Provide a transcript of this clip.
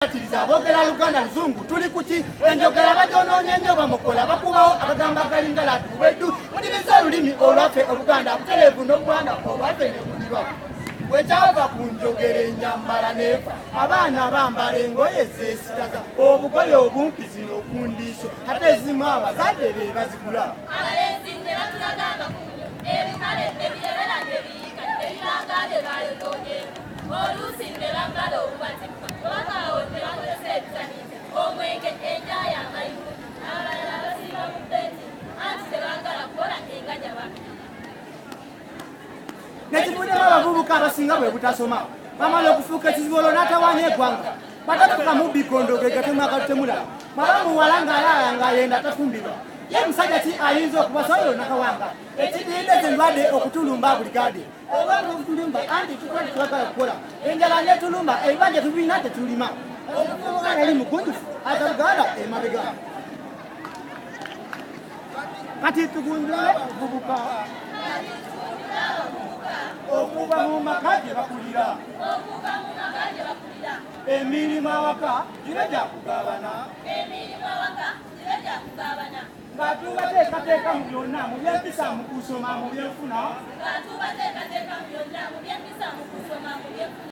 Kiriza aboogera Luganda Luzungu tuli kuki? Enjogera bagyonoonye nnyo, bamukola bakubawo akagambo agalinga latuweddu. Mudiriza olulimi olwaffe Oluganda butereevu n'obwana olwaffe ne budirwa. Bwekyava ku njogera ennyambala neefa, abaana bambala engoye zeesitaza, obugoye obumpi, zino okundiiso, ate ezimu abazadde be bazigula. Abalenzi ne batulaga amakunyu, ebikale ebirebera ne biyiika ne bibanga bye bayonoonyeemu. Oluusi ne bambala obubatikka obaka awo ne bakozesa ebitamiiza, omwenge, enjaaya, amayirungi. Abalala basiiba mu bbeeti anti tebaagala kukola engajaba. Nekivuddemu abavubuka abasinga bwe butasoma, bamala okufuuka ekizibu, olwo n'atawaanya eggwanga. Batatuuka mu bikondo ge gatemu agalutemula. Bwaba muwala ng'alaala ng'ayenda tafumbirwa, ye musajja ki ayinza okubasa oyo nakawanga? Ekidinda endwadde okutulumba buli gade, obanga okutulumba anti tukola tetwagala kukola, enjala netulumba, ebibanja tubirina tetulima. Omuvubuka yali mugunjufu ataluganda emabega. Kati tugundule abavubuka okuva mu maka gye bakulira. Okuva mu maka gye bakulira. Emirimu awaka gibe gya kugabana. Emirimu awaka gibe gya kugabana. Nga tubateekateeka mu byonna, mu byempisa, mu kusoma, mu byenfuna. Nga tubateekateeka mu byonna, mu byempisa, mu kusoma, mu byenfuna.